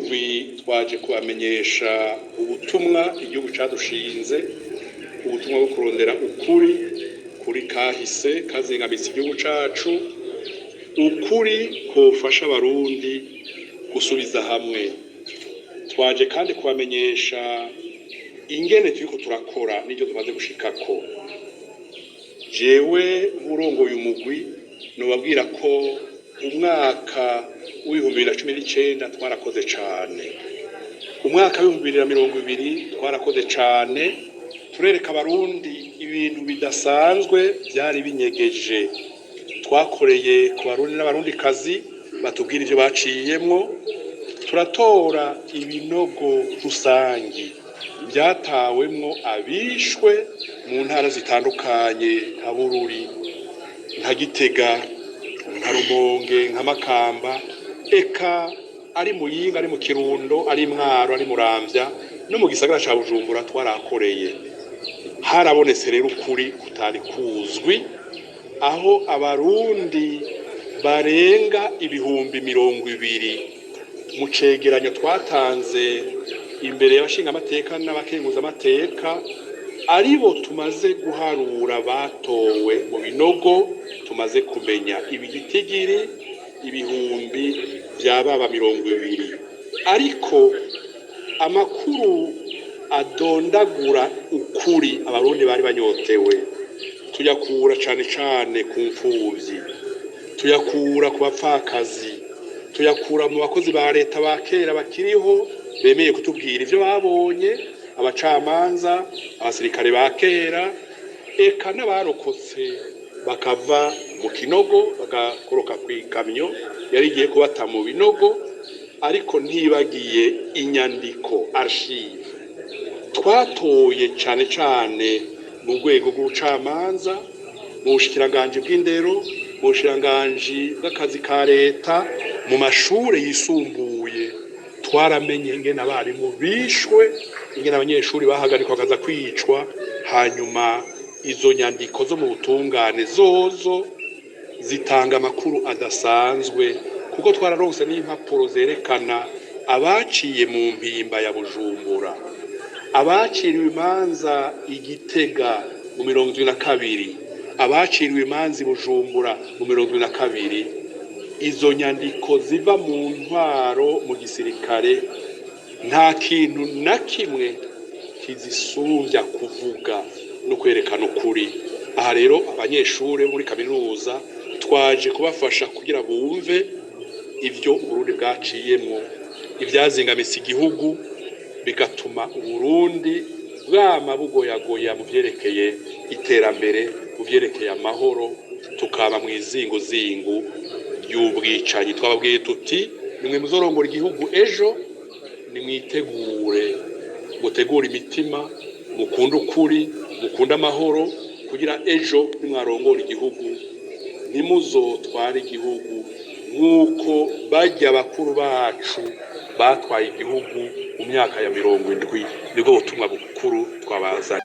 Nk'umugwi twaje kubamenyesha ubutumwa igihugu cadushinze, ubutumwa bwo kurondera ukuri kuri kahise kazingamitse igihugu cacu, ukuri kofasha Abarundi gusubiza hamwe. Twaje kandi kubamenyesha ingene turiko turakora n'ivyo tumaze gushikako. Jewe nk'urongoye umugwi nobabwira ko umwaka w'2019 twarakoze cane. Umwaka w'2020 twarakoze cane, turereka Abarundi ibintu bidasanzwe vyari binyegeje. Twakoreye ku Barundi n'Abarundikazi batubwira ivyo baciyemwo, turatora ibinogo rusangi vyatawemwo abishwe mu ntara zitandukanye, nka Bururi, nka Gitega, nka Rumonge, nka Makamba, eka ari Muyinga, ari mu Kirundo, ari Mwaro, ari Muramvya, no mu gisagara ca Bujumbura twarakoreye. Harabonetse rero ukuri kutari kuzwi, aho Abarundi barenga 20,000 mu cegeranyo twatanze imbere y'abashingamateka n'abakenguzamateka aribo tumaze guharura batowe mu binogo, tumaze kumenya ibigitigiri ibihumbi vyababa 20. Ariko amakuru adondagura ukuri Abarundi bari banyotewe tuyakura cane cane ku mfuvyi, tuyakura ku bapfakazi, tuyakura mu bakozi ba leta ba kera bakiriho bemeye kutubwira ivyo babonye, abacamanza, abasirikare ba kera, eka n'abarokotse bakava mu kinogo bagakoroka kw'ikamyo yari igiye kubata mu binogo. Ariko ntibagiye inyandiko, archive, twatoye cane cane mu rwego rw'ubucamanza, mu bushikiranganji bw'indero, mu bushikiranganji bw'akazi ka leta, mu mashure yisumbuye. Twaramenye ingene abarimu bishwe, ingene abanyeshuri bahagarikwa bakaza kwicwa. Hanyuma izo nyandiko zo mu butungane zozo zitanga amakuru adasanzwe, kuko twararonse n'impapuro zerekana abaciye mu Mpimba ya Bujumbura, abaciriwe imanza i Gitega mu 72, abaciriwe imanza i Bujumbura mu 72. Izo nyandiko ziva mu ntwaro, mu gisirikare, nta kintu na kimwe kizisumbya kuvuga no kwerekana ukuri. Aha rero abanyeshuri bo muri kaminuza twaje kubafasha kugira bumve ivyo Uburundi bwaciyemwo, ivyazingamitse igihugu bigatuma Uburundi bwama bugoyagoya mu vyerekeye iterambere, mu vyerekeye amahoro, tukaba mw'izinguzingu ry'ubwicanyi. Twababwiye tuti: "Nimwe muzorongora igihugu ejo, nimwitegure, mutegure imitima, mukunde ukuri, mukunde amahoro, kugira ejo nimwarongora igihugu ntimuzotware igihugu nk'uko barya bakuru bacu batwaye igihugu mu myaka ya 70." Nibwo butumwa bukuru twabazanye.